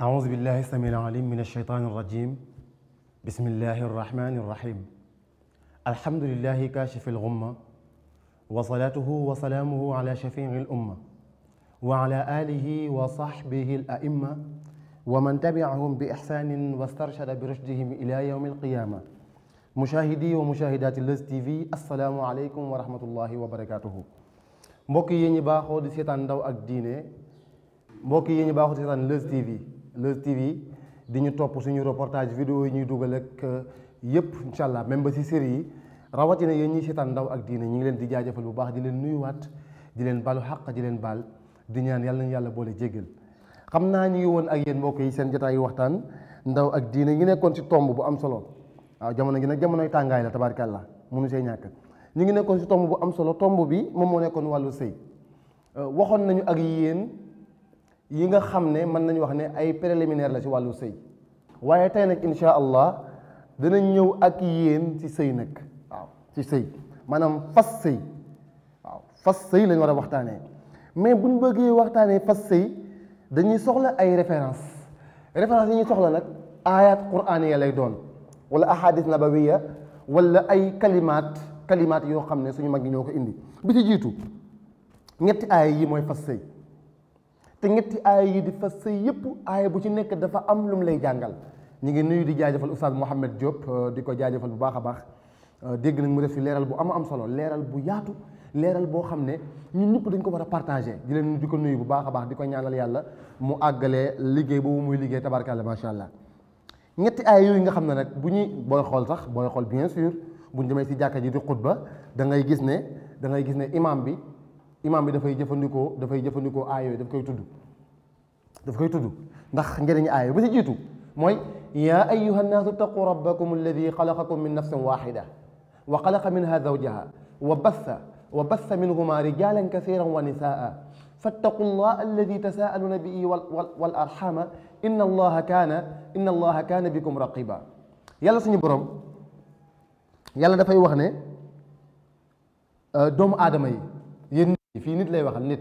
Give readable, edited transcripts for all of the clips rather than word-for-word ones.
أعوذ بالله السميع العليم من الشيطان الرجيم بسم الله الرحمن الرحيم الحمد لله كاشف الغمة وصلاته وسلامه على شفيع الأمة وعلى آله وصحبه الأئمة ومن تبعهم بإحسان واسترشد برشدهم إلى يوم القيامة مشاهدي ومشاهدات Leuz TV السلام عليكم ورحمة الله وبركاته mbokk yi ñu baaxoo di seetaan ndaw ak diine mbokk yi ñu baaxoo di seetaan Leuz TV di ñu topp suñu reportage vidéo yi ñuy dugal ak yëpp incha allah même ba si série yi rawatina yéen ñi seetaan ndaw ak diine ñu ngi leen di jaajëfal bu baax di leen nuyuwaat di leen balu xaq di leen baal di ñaan yàlla nañu yàlla boole jéggal xam naa ñu ngi woon ak yéen mbokk yi seen jotaayu waxtaan ndaw ak diine ñu nekkoon ci tomb bu am solo waaw jamono gi nag jamonoy tàngaay la tabaarkàlla mënu see ñàkk ñu ngi nekkoon ci tomb bu am solo tomb bi moom moo nekkoon wàllu sëy waxoon nañu ak yéen yi nga xam ne mën nañu wax ne ay préliminaire la ci wàllu sëy waaye tey nag insha allah dinañ ñëw ak yéen ci sëy nag waaw ci sëy maanaam fas sëy waaw fas sëy lañ war a waxtaanee mais buñ bëggee waxtaanee fas sëy dañuy soxla ay référence yi ñuy soxla nag ayat quraaniya lay doon wala ahadis nabawiya wala ay kalimaat yoo xam ne suñu mag ñi ñoo ko indi bi ci jiitu ñetti aaya yi mooy fas sëy te ñetti aaya yi di fas sëy yëpp aaya bu ci nekk dafa am lu mu lay jàngal ñu ngi nuyu di jaajëfal Oustaz Mouhamed Diop di ko jaajëfal bu baax a baax dégg nañ mu def fi leeral bu am solo leeral bu yaatu leeral boo xam ne ñun ñëpp dañ ko war a partagé di leen di ko nuyu bu baax a baax di ko ñaanal yàlla mu àggalee liggéey boobu muy liggéey tabarkàlla macha allah ñetti aaya yooyu nga xam ne nag bu ñuy booy xool bien sûr bu ñu demee si jàkka ji di xutba da ngay gis ne imam bi dafay jëfandikoo aaya yooyu daf koy tudd ndax njëriñu aaya ba si jiitu mooy yaa ayyuha nnaasu taqu rabbakum alladi xalaqakum min nafsin waxida wa xalaqa minha zawjaha wa bassa minhuma rijalan kasiran wa nisaa fattaqu llah alladi tasaaluna bihi wal arxama inna allaha kaana bikum raqiba yàlla suñu borom yàlla dafay wax ne doomu aadama yi yéen fii nit lay waxal nit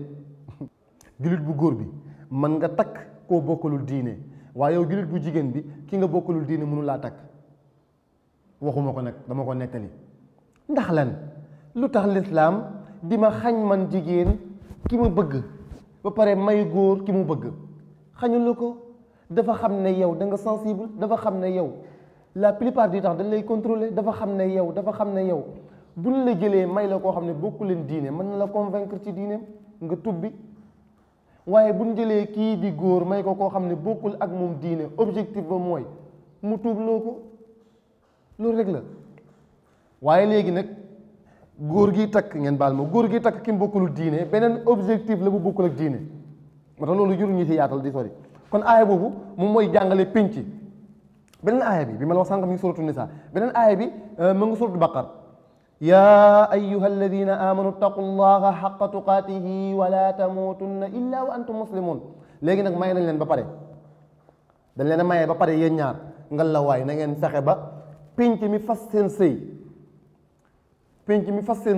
jullit bu góor bi mën nga takk koo bokkalul diine waaye yow jullit bu jigéen bi ki nga bokkalul diine mënu laa takk waxuma ko nag dama ko nettali ndax lan lu tax lislaam di ma xañ man jigéen ki ma bëgg ba pare may góor ki mu bëgg xañul la ko dafa xam ne yow da nga sensible dafa xam ne yow la plupart du temps dañ lay contrôler dafa xam ne yow buñ la jëlee may la koo xam ne bokku leen diine mën na la convaincre ci diineem nga tubbi waaye buñ jëlee kii di góor may ko koo xam ne bokkul ak moom diine objectif ba mooy mu tuubloo ko loolu rek la waaye léegi nag góor gi takk ngeen baal ma góor gi takk ki mu bokkulul diine beneen objectif la bu bokkul ak diine moo tax loolu juru ñu ci yaatal di sori kon aaya boobu moom mooy jàngale pénc beneen aaya bi ma la wax sànq mi ngi suratu nisa beneen aaya bi mu ngi suratu baqar yaa ayyuha alladina amanu ttaqu llaha xaqa tuqaatihi wala tamuutunna illa wa antum muslimun léegi nag may nañ leen ba pare dañ leen a mayee ba pare yéen ñaar nga la waay na ngeen fexe ba pénc mi fas seen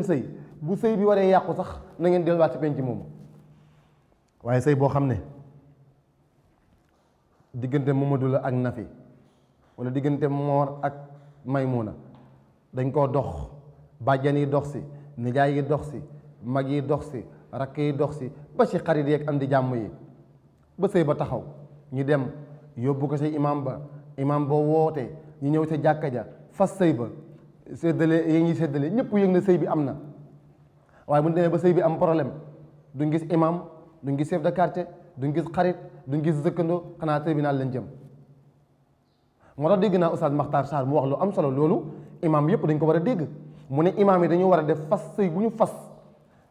sëy bu sëy bi waree yàqu sax na ngeen delluwaat ci pénc moomu waaye sëy boo xam ne diggante Mamadou la ak Nafi wala diggante Moor ak Maymuna dañ koo dox bàjjan yi dox si nijaay yi dox si mag yi dox si rakk yi dox si ba ci xarit yeeg am di jàmm yi ba sëy ba taxaw ñu dem yóbbu ko ci imam ba woote ñu ñëw ca jàkka ja fas sëy ba séddale yi ñuy séddale ñëpp yëg na sëy bi am na waaye bu ñu demee ba sëy bi am problème duñ gis imam duñ gis chef de quartier duñ gis xarit duñ gis dëkkandoo xanaa tribunal lañ jëm moo tax dégg naa Oustaz Makhtar Sarr mu wax lu am solo loolu imam yëpp dañ ko war a dégg mu ne imam yi dañu war a def fas sëy bu ñu fas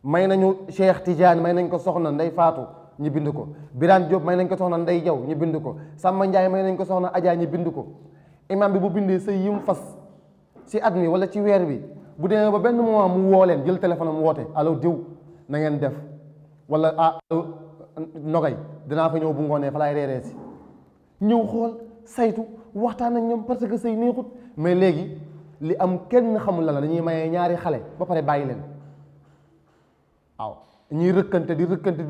may nañu Cheikh Tidiane may nañ ko soxna Ndey Faatu ñu bind ko Birane Diop may nañ ko soxna Ndey Jaw ñu bind ko Samba Ndiaye may nañ ko soxna Adja ñu bind ko imam bi bu bindee sëy yi mu fas ci at mi wala ci weer bi bu demee ba benn moment mu woo leen jël téléphone am woote allo diw na ngeen def wala nogay dinaa fa ñëw bu ngoonee fa laay reeree si ñëw xool saytu waxtaan ak ñoom parce que sëy neexut mais léegi li am kenn xamul la dañuy mayee ñaari xale ba pare bàyyi leen ñuy rëkkante di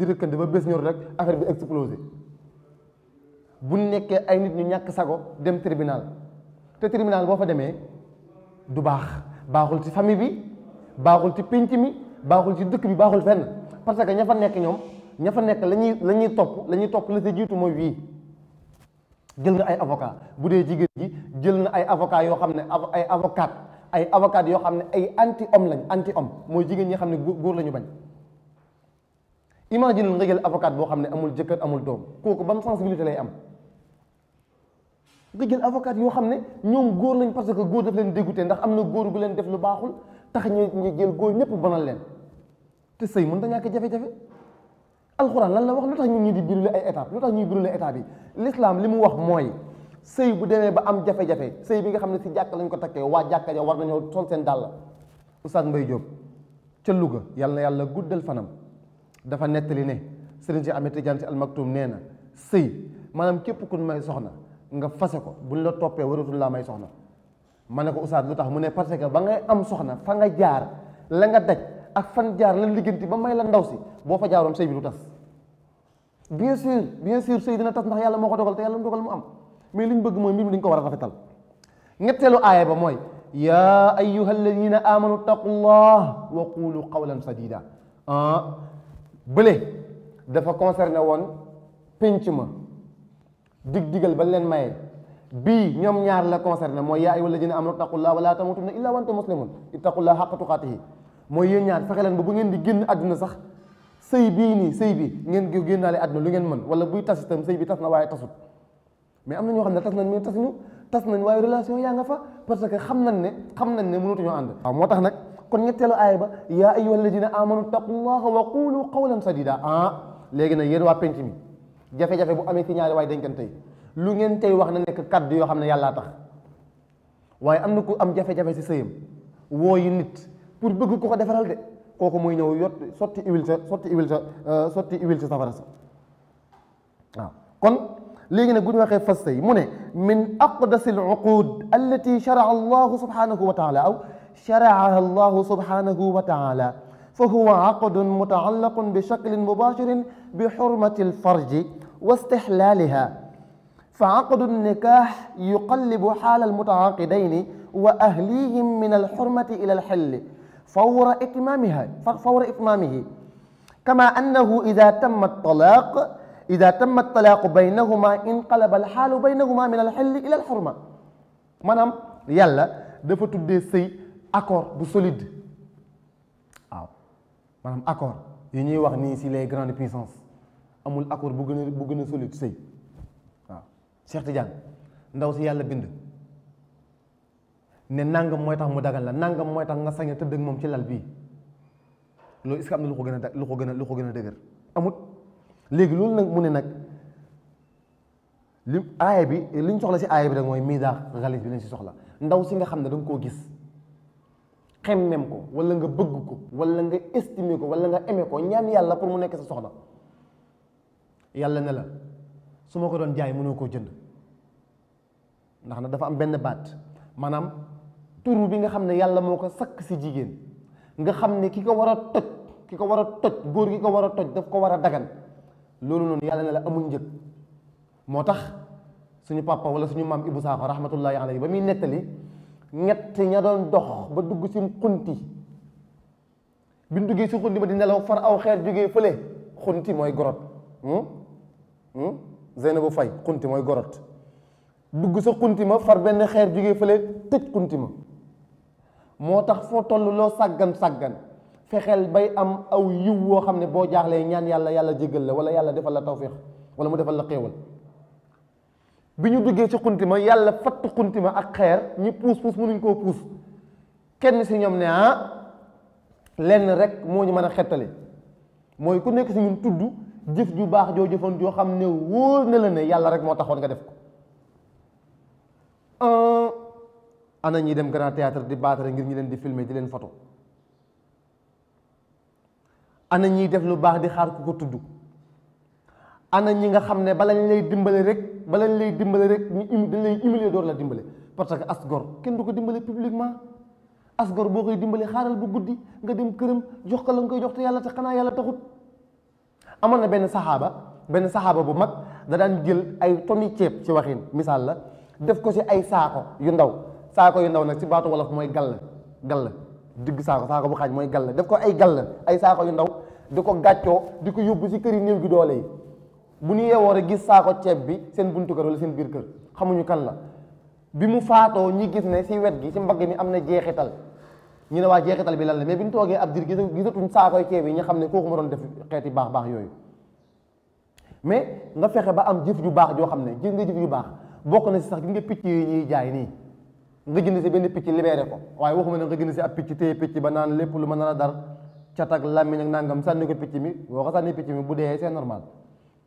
rëkkante ba bés ñor rek affaire bi explosé bu nekkee ay nit ñu ñàkk sago dem tribunal te tribunal boo fa demee du baaxul ci famille bi baaxul ci pénc mi baaxul ci dëkk bi baaxul fenn parce que ña fa nekk ñoom ña fa nekk la ñuy topp la sa jiitu mooy wii jël nga ay avocat bu dee jigéen ji jël na ay avocat yoo xam ne ay avocat yoo xam ne ay anti homme mooy jigéen ñi xam ne góor la ñu bañ. imagine nga jël avocat boo xam ne amul jëkkër amul doom kooku ban sensibilité lay am nga jël avocat yoo xam ne ñoom góor lañ parce que góor daf leen dégoûté ndax am na góor gu leen def lu baaxul tax ñu jël góor ñëpp bonal leen te sëy mën ta ñàkk jafe-jafe. alxuraan lan la wax lu tax ñun ñi di brûler ay étapes lu tax ñuy brûler étapes yi l'islam li mu wax mooy sëy bu demee ba am jafe-jafe sëy bi nga xam ne si jàkk lañ ko takkee waa jàkka ja war nañoo sol seen dàll. Oustaz Mbaye Diop ca Louga yàlla na yàlla guddal fanam dafa nettali ne Serigne si Ahmed Tidiane si Al Maktoum nee na sëy maanaam képp ku may soxna nga fase ko buñ la toppee waratul laa may soxna. ma ne ko Oustaz lu tax mu ne parce que ba ngay am soxna fa nga jaar la nga daj ak fan jaar la ligganti ba may la ndaw si boo fa jaaroon sëy bi du tas bien sûr sëy dina tas ndax yàlla moo ko dogal te yàlla mu dogal mu am mais li ñu bëgg mooy mbir mi dañu ko war a rafetal. ñetteelu aaya ba mooy yaa ayyuha alladina amanu taqullah wa qulu qawlan sadida bële dafa concerné woon pénc ma digal ba leen maye bii ñoom ñaar la concerné mooy yaa ayyuha alladina amanu taqullah wa la tamutunna illa wa antum muslimun ittaqullah haqqa tuqatihi mooy yéen ñaar fexe leen ba bu ngeen di génn àdduna sax sëy bi ngeen génnaale àdduna lu ngeen mën wala buy tas itam sëy bi tas na waaye tasut mais am na ñoo xam ne tas nañ mais tas nañ waaye relation yaa nga fa parce que xam nañ ne mënatuñoo ànd. waaw moo tax nag kon ñetteelu aaya ba yaa ayyuha alladina amanu taqullaha wa qulu qawlan sadida léegi nag yéen waa penc mi jafe-jafe bu amee ci ñaari waaye dañ koy tey lu ngeen tey wax na nekk kaddu yoo xam ne yàllaa tax waaye am na ku am jafe-jafe si sëyam wooyu nit pour bëgg ko defaral de kooku mooy ñëw sotti huile sa safara sa waaw kon léegi nag bu ñu waxee fas sëy mu ne min aqdasi al uqud allati sharaa allahu subhanahu wa taala aw sharaaha allahu subhanahu wa taala fa huwa aqdun mutaallaqun bi shaklin mubashirin bi xurmati alfarji wa istixlaaliha fa aqdu nikaax yuqallibu xaala almutaaqidayn wa ahlihim min alxurmati ila alxilli فور إتمامه كما أنه إذا تم الطلاق بينهما انقلب الحال بينهما من الحل إلى الحرمة maanaam yàlla dafa tuddee sëy accord bu solide waaw maanaam accord yi ñuy wax nii si les grandes puissances amul accord bu gën a solide sëy waaw Cheikh Tidiane ndaw si yàlla bind ne nangam mooy tax mu dagal la nangam mooy tax nga sañ a tëdd ak moom ci lal bii loolu est-ce que am na lu ko gën a dëgër amut léegi loolu nag mu ne nag li aaya bi li ñu soxla si aaya bi rek mooy misaax xaalis bi lañ si soxla ndaw si nga xam ne da nga koo gis xemmem ko wala nga bëgg ko wala nga estimer ko wala nga aimé ko ñaan yàlla pour mu nekk sa soxla yàlla ne la su ma ko doon jaay mënoo koo jënd ndax nag dafa am benn baat maanaam turu bi nga xam ne yàlla moo ko sakk si jigéen nga xam ne ki ko war a toj góor gi ko war a toj daf ko war a dagan loolu noonu yàlla ne la amul njëg moo tax suñu papa wala suñu maam Ibou Sakho rahmatullahi alayhi ba muy nettali ñett ña doon dox ba dugg si xunti bi ñu duggee si xunti ba di nelaw far aw xeer jógee fële xunti mooy gorot Zeynabu Fay xunti mooy gorot dugg sa xunti ma far benn xeer jógee fële tëj xunti ma moo tax foo toll loo sàggan fexeel bay am aw yiw woo xam ne boo jaaxlee ñaan yàlla jéggal la wala yàlla defal la tawfiq wala mu defal la xéewal bi ñu duggee ci xunti ma yàlla fatt xunti ma ak xeer ñi puus mënuñ koo puus kenn si ñoom ne lenn rek moo ñu mën a xettali mooy ku nekk si ñun tudd jëf ju baax joo jëfoon joo xam ne wóor na la ne yàlla rek moo taxoon nga def ko ana ñi dem grand théâtre di baatare ngir ñu leen di filmer di leen photo ana ñiy def lu baax di xaar ku ko tudd ana ñi nga xam ne bala ñu lay dimbale rek ñu dañ lay humilier door la dimbale parce que asgor kenn du ko dimbale publiquement asgor boo koy dimbale xaaral bu guddi nga dem këram jox ko la nga koy jox te yàlla te xanaa yàlla taxut amoon na benn saxaaba bu mag da daan jël ay tonni ceeb ci waxin misaal la def ko ci ay saako yu ndaw nag ci baatu wolof mooy gall digg saako bu xaaj mooy gall def ko ay gall ay saako yu ndaw di ko gàccoo di ko yóbbu ci kër yi néew gi doole yi bu ñu yeewoo rek gis saako ceeb bi seen buntu kër wala seen biir kër xamuñu kan la bi mu faatoo ñi gis ne ci wet gi ci mbagg mi am na jeexital ñu ne waa jeexital bi lan la mais bi ñu toogee ab diir gisatuñ saakoy ceeb yi ñu xam ne kooku ma doon def xeeti baax yooyu mais nga fexe ba am jëf ju baax joo xam ne gis nga jëf ju baax bokk na ci sax gis nga picc yi ñuy jaay nii nga jënd si benn picc libéré ko waaye waxuma ne nga jënd si ab picc téye picc ba naan lépp lu mën a dar cat ak làmmiñ ak nangam sànni ko picc mi boo ko sànni picc mi bu dee c'est normal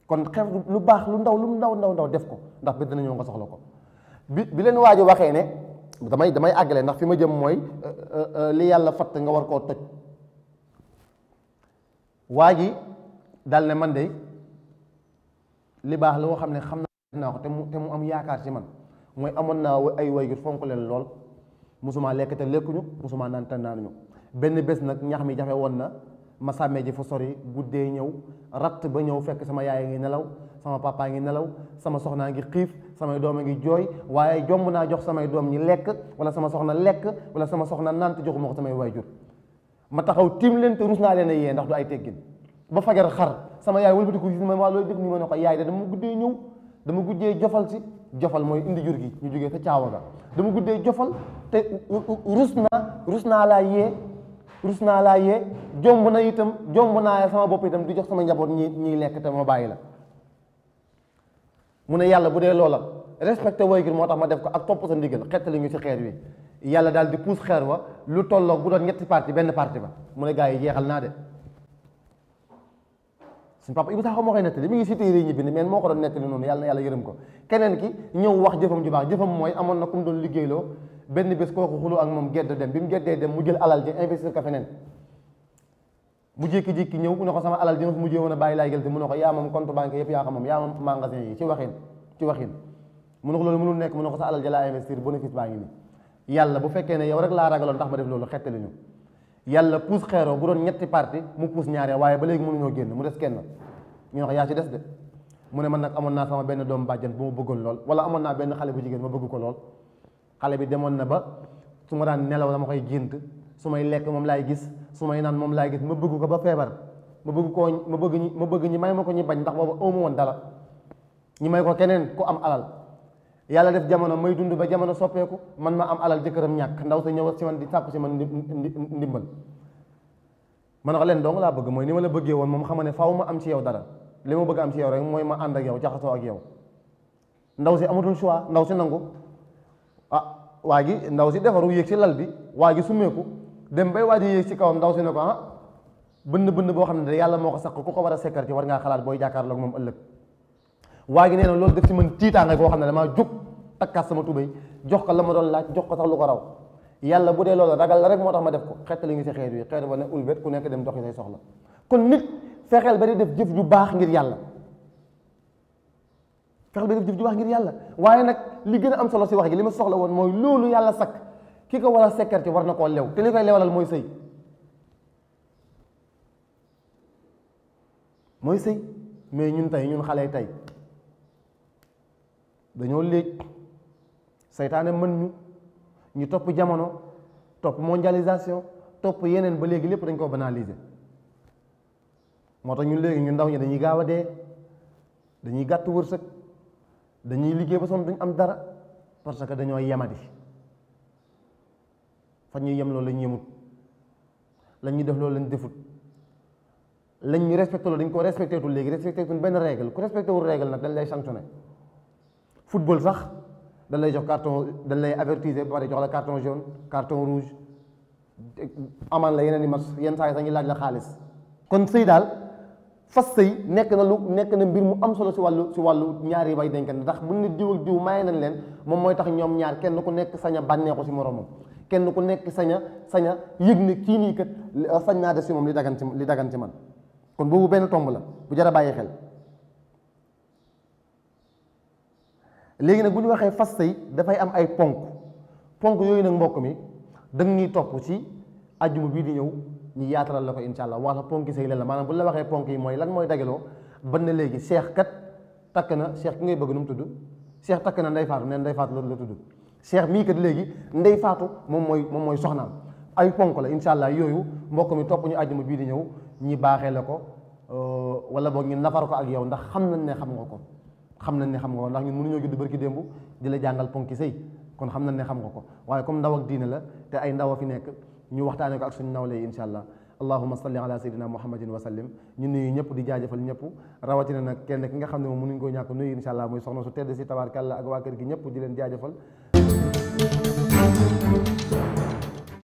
kon xeex lu baax lu ndaw def ko ndax bi dina ñëw nga soxla ko bi leen waa ji waxee ne damay àggale ndax fi ma jëm mooy li yàlla fatt nga war koo toj waa ji dal ne man de li baax loo xam ne xam naa ko te mu am yaakaar ci man mooy amoon naa ay waajur fonk leen lool musuma lekk te lekkuñu musuma naan te naanuñu benn bés nag ñax mi jafe woon na ma sàmmee ji fa sori guddee ñëw ratt ba ñëw fekk sama yaay ngi nelaw sama papa ngi nelaw sama soxnaa ngi xiif samay doom a ngi jooy waaye jomb naa jox samay doom ñi lekk wala sama soxna lekk wala sama soxna naan te joxuma ko samay waajur ma taxaw tiim leen te rus naa leen a yee ndax du ay teggin ba fajar xar sama yaay wëlbati ko gis ma waa looy def ni ma ne ko yaay de dama guddee ñëw dama guddee jofal si jofal mooy indi jur gi ñu jógee sa caawa ga dama guddee jofal te rus naa laa yee jomb na itam jomb naa sama bopp itam di jox sama njaboot ñiy lekk te ma bàyyi la mu ne yàlla bu dee loola respecté waajur moo tax ma def ko ak topp sa ndigal xettali ñu ci xeer wi yàlla daal di puus xeer wa lu tolloog bu doon ñetti parti benn parti ba mu ne gaa yi jeexal naa de suñu papa Ibou Sakho moo koy nettali mi ngi si téere yi ñu bind mais moo ko doon nettali noonu yàlla na yàlla yërëm ko keneen ki ñëw wax jëfam ju baax jëfam mooy amoon na ku mu doon liggéeyloo benn bés kooku xulu ak moom gedd dem bi mu geddee dem mu jël alal ji investir ko feneen mu jékki-jékki ñëw ne ko sama alal ji nga mujjee woon a bàyyi laay gël te mu ne ko yaa moom compte banque yëpp yaa ko moom yaa moom magasin yi ci waxin mu ne ko loolu mënul nekk mu ne ko sa alal ji laa investir bénéfice baa ngi nii yàlla bu fekkee ne yow rek laa ragaloon tax ma def loolu xettali ñu yàlla puus xeeroo bu doon ñetti parti mu puus ñaaree waaye ba léegi mënuñoo génn mu des kenn ñu ne ko yaa ci des de mu ne man nag amoon naa sama benn doom bàjjan bu ma bëggoon lool wala amoon naa benn xale bu jigéen ma bëgg ko lool xale bi demoon na ba su ma daan nelaw dama koy gént su may lekk moom laay gis su may naan moom laay gis ma bëgg ko ba feebar ma bëgg ñi may ma ko ñi bañ ndax boobu amu woon dara ñi may ko keneen ku am alal yàlla def jamono may dund ba jamono soppeeku man ma am alal jëkkëram ñàkk ndaw sa ñëw si man di sàkku si man ndimbal ma ne ko leen dong laa bëgg mooy ni ma la bëggee woon moom xam ne faaw ma am ci yow dara li ma bëgg am ci yow rek mooy ma ànd ak yow jaxasoo ak yow ndaw si amatul choix ndaw si nangu waa gi ndaw si defaru yéeg ci lal bi waa gi summeeku dem bay waa ji yéeg ci kawam ndaw si ne ko bënn boo xam ne de yàlla moo ko saq ku ko war a sekkar ci war ngaa xalaat booy jàkkaarloog moom ëllëg waa gi nee na loolu def ci mën tiitaanga boo xam ne damaa jóg takkaat sama tubéy jox ko la ma doon laaj jox ko sax lu ko raw yàlla bu dee loolu ragal la rek moo tax ma def ko xettali ngi si xeer wi xeer ba ne ulbet ku nekk dem doxi say soxla kon nit fexeel ba di def jëf ju baax ngir yàlla waaye nag li gën a am solo si wax gi li ma soxla woon mooy loolu yàlla sakk ki ko war a sekkar ci war na koo lew te li koy lewalal mooy sëy mais ñun tey ñun xale tey dañoo léegi seytaane mën ñu topp jamono topp mondialisation topp yeneen ba léegi lépp dañ koo banaliser moo tax ñun léegi ñu ndaw ñi dañuy gaaw a dee dañuy gàtt wërsëg dañuy liggéey ba sonn duñ am dara parce que dañoo yemadi fa ñuy yem loolu lañ yemut lañ ñu def loolu lañ defut lañ ñu respecté loolu dañ ko respecté tul léegi respecté tul benn règle ku respecté wul règle nag dañ lay sanctionné football sax dañ lay jox carton dañ lay avertiser ba pare jox la carton jaune carton rouge amaan la yeneen i match yenn saa yi sax ñu laaj la xaalis kon sëy daal fas sëy nekk na mbir mu am solo si wàllu ñaari way denkante ndax bu nit diw ak diw maye nañ leen moom mooy tax ñoom ñaar kenn ku nekk sañ a bànneexu si moromam kenn ku nekk sañ a yëg ne kii nii kat sañ naa def si moom li dagan ci man kon boobu benn tomb la bu jar a bàyyi xel léegi nag bu ñu waxee fas sëy dafay am ay ponk yooyu nag mbokk mi danga ñuy topp ci ajjuma bii di ñëw ñu yaatalal la ko insha allah wax la ponki sëy la maanaam bu la waxee ponk yi mooy lan mooy dagaloo ban na léegi seex kat takk na Cheikh ki ngay bëgg nu mu tudd Cheikh takk na Ndey Faatu neen Ndey Faatu la tudd Cheikh mii kat léegi Ndey Faatu moom mooy soxnaam ay ponk la incha allah yooyu mbokk mi topp ñu àjjuma bii di ñëw ñi baaxee la ko wala boog ñu nafar ko ak yow ndax xam nañ ne xam nga ko ndax ñun mënuñoo judd barki démb di la jàngal ponki sëy kon xam nañ ne xam nga ko waaye comme ndaw ak diine la te ay ndaw a fi nekk ñu waxtaanee ko ak suñu nawle yi incha allah allahumma salli ala sayyidina muhammadin wa sallim ñu nuyu ñëpp di jaajëfal ñëpp rawatina nag kenn ki nga xam ne moom mënuñ koo ñàkk nuyu incha allah muy soxna su tedd si tabaarkàlla ak waa kër gi ñëpp di leen jaajëfal